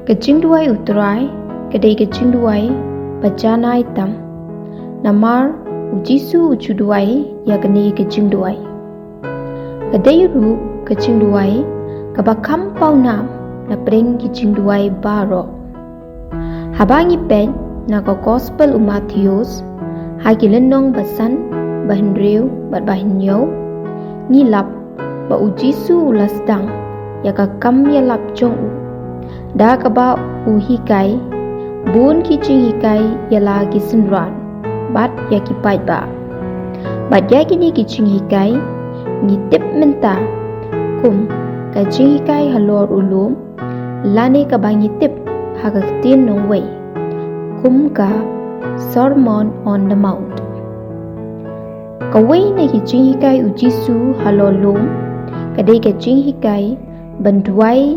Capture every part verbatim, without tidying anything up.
Ka jingduwai u Trai ka dei ka jingduwai ba janai tam. Namar u Jisu u ju duwai ïa kane ka jingduwai. Ka dei ruh ka jingduwai kaba kham pawnam na pdeng ki jingduwai baroh. Haba ngi peit na ka Gospel u Mathaios, ha ki lynnong ba san, ba hynriew bad ba hynñiew, ngi lap ba u Jisu u la sdang ïa ka kam ïalap jong u, da kaba u hikai bun ki jinghikai ïa la ki synran bad ïa ki paidbah. Bad ïa kine ki jinghikai ngi tip mynta kum ka jinghikai halor u lum, lane kaba ngi tip ha ka ktien nongwei kum ka Sermon on the Mount. Kawei na ki jinghikai u Jisu halor lum ka dei ka jinghikai ban duwai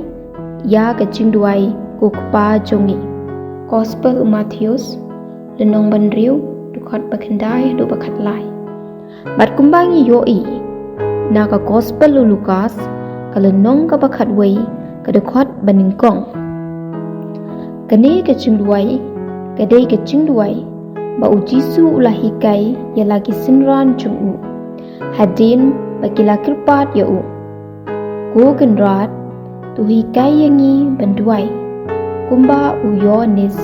ïa ka jingduwai ko Kpa jong ngi. Gospel u Mathaios, lynnong ba hynriew, dkhot ba khyndai haduh ba khatlai. Bad kumba ngi ïohi na ka Gospel u Lukas, ka lynnong kaba khatwei, ka dkhot ba nyngkong. Kane ka jingduwai ka dei ka jingduwai ba u Jisu u la hikai ïa la ki synran jong u hadien ba ki la kyrpad ïa u, Ko Kynrad, to hikai ïa ngi ban duwai kumba u Ïoannis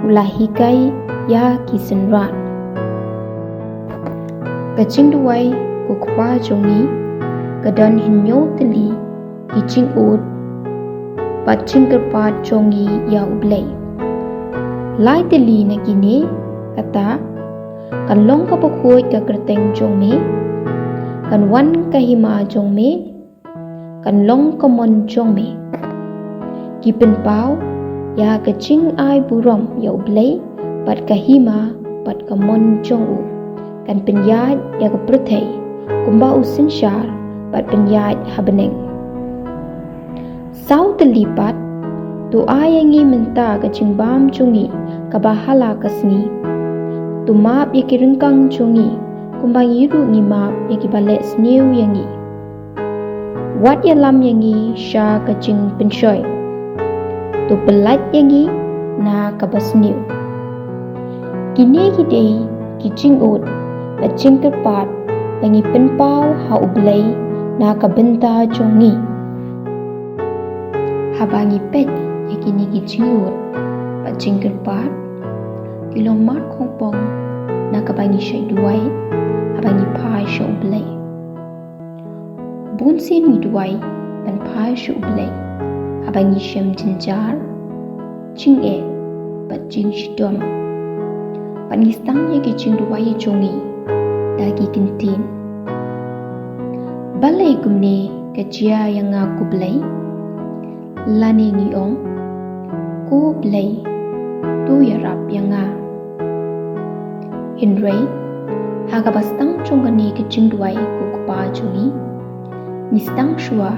u la hikai ïa ki synran. Ka jingduwai ko Kpa jong ngi ka don hynñiew tylli ki jingud bad jingkyrpad jong ngi ïa U Blei. Lai tylli na kine kata: Kan long kaba khuid ka kyrteng jong me, kan wan ka hima jong me, kan long ka mon jong me. Ki pynpaw ïa ka jingai burom ïa U Blei bad ka hima bad ka mon jong u. Kan pynïaid ïa ka pyrthei kumba u synshar bad pynïaid ha bneng. Saw tylli pat: To ai ïa ngi mynta ka jingbam jong ngi kaba ha la ka sngi. To map ïa ki ryngkang jong ngi kumba ngi ruh ngi map ïa kiba leh sniew ïa ngi. Wat ïalam ïa ngi sha ka jingpynshoi. To pyllait ïa ngi na kaba sniew. Kine ki dei ki jingud bad jingkyrpad ba ngi pynpaw ha U Blei na ka bynta jong ngi. Haba ngi peit ïa kine ki jingud bad jingkyrpad, ki long markhongpong na kaba ngi shait duwai haba ngi phai sha U Blei. Bun sien ngi duwai ban phai sha U Blei haba ngi shem jynjar, jingeh bad jingshitom. Bad ngi sdang ïa ki jingduwai jong ngi da ki kyntien: Balei kumne ka jia ïa nga, ko Blei? Lane ngi ong: Ko Blei, to ïarap ïa nga. Hynrei ha kaba sdang jong kane ka jingduwai ko Kpa jong ngi, ngi sdang shuwa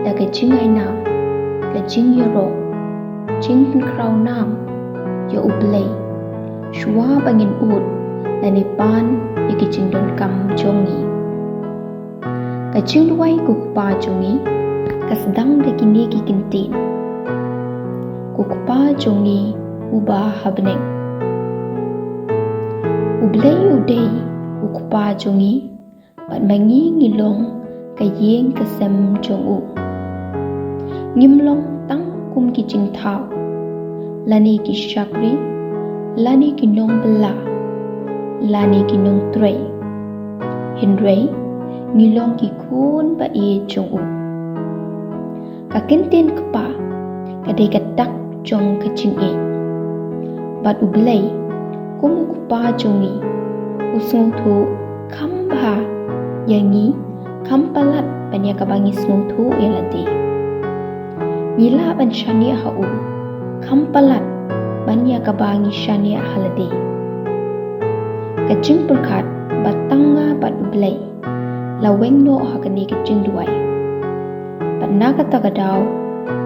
da ka jingainam, ka jingïaroh, jingpynkhraw nam ïa U Blei shuwa ba ngin ud lane pan ïa ki jingdonkam jong ngi. Ka jingduwai ko Kpa jong ngi ka sdang da kine ki kyntien: Ko Kpa jong ngi uba ha bneng. U Blei u dei u Kpa jong ngi, bad ma ngi ngi long ka ïing ka sem jong u. Ngim long tang kum ki jingthaw, lane ki shakri, lane ki nongbylla, lane ki nongtrei. Hynrei ngi long ki khun ba ïeit jong u. Ka kyntien kpa ka dei ka dak jong ka jingïeit. Bad U Blei kum u Kpa jong ngi, u sngewthuh kham bha ïa ngi, kham palat ban ïa kaba ngi sngewthuh ïa lade. Ngi lah ban shaniah ha u kham palat ban ïa kaba ngi shaniah ha lade. Ka jingpyrkhat ba tang nga bad U Blei la weng noh ha kane ka jingduwai. Bad na kata ka daw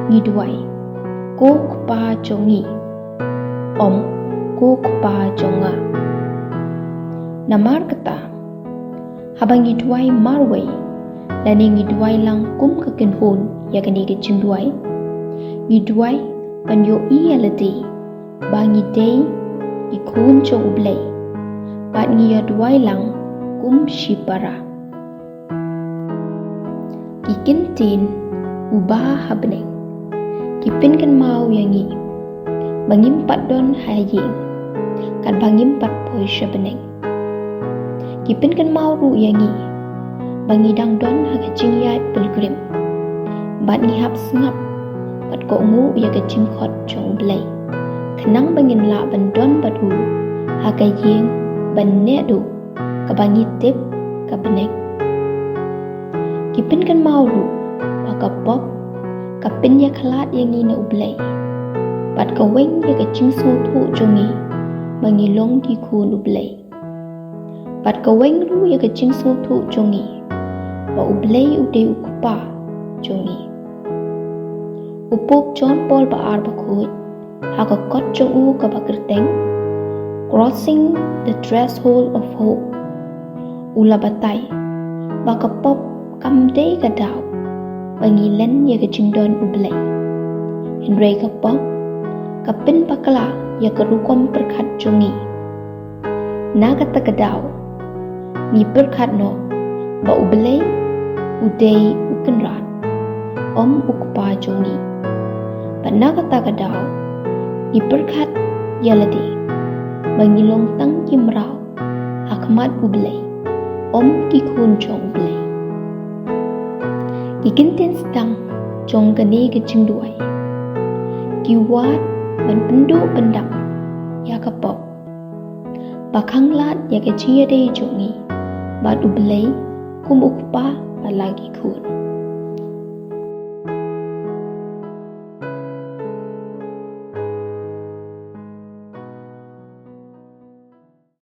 ngi duwai: Ko Kpa jong ngi, ym Ko Kpa jong nga. Namar kata, haba ngi duwai marwei lane ngi duwai lang kum ka kynhun ïa kane ka jingduwai, ngi duwai ban ïohi ïa lade ba ngi dei ki khun jong U Blei, bad ngi ïa duwai lang kum shipara. Ki kyntien uba ha bneng ki pynkynmaw ïa ngi ba ngim pat don ha ïing, katba ngim pat poi sha bneng. Ki pynkynmaw ruh ïa ngi ba ngi dang don ha ka jingïaid pilgrim, bad ngi hap sngap bad kohnguh ïa ka jingkhot jong U Blei, khnang ba ngin lah ban don bad u ha ka ïing ban neh duh kaba ngi tip ka bneng. Ki pynkynmaw ruh ba ka pop ka pynïakhlad ïa ngi na U Blei, bad ka weng ïa ka jingsngewthuh jong ngi ba ngi long ki khun U Blei. Bad ka weng ruh ïa ka jingsngewthuh jong ngi ba U Blei u dei U Kpa jong ngi. U Pope John Paul ba ar bakhuid, ha ka kot jong u kaba kyrteng Crossing the Threshold of Hope, u la batai ba ka pop kam dei ka daw ba ngi len ïa ka jingdon U Blei. Hynrei ka pop ka pynbakla ïa ka rukom pyrkhat jong ngi. Na kata ka daw ngi pyrkhat noh ba U Blei u dei U Kynrad, ym U Kpa jong ngi. Bad na kata ka daw ngi pyrkhat ïa lade ba ngi long tang ki mraw ha khmat U Blei, ym ki khun jong U Blei. Ki kyntien sdang jong kane ka jingduwai ki wad ban pynduh pyndam ïa ka pop ba khang lad ïa ka jingïadei jong ngi bad U Blei kum U Kpa bad la ki khun.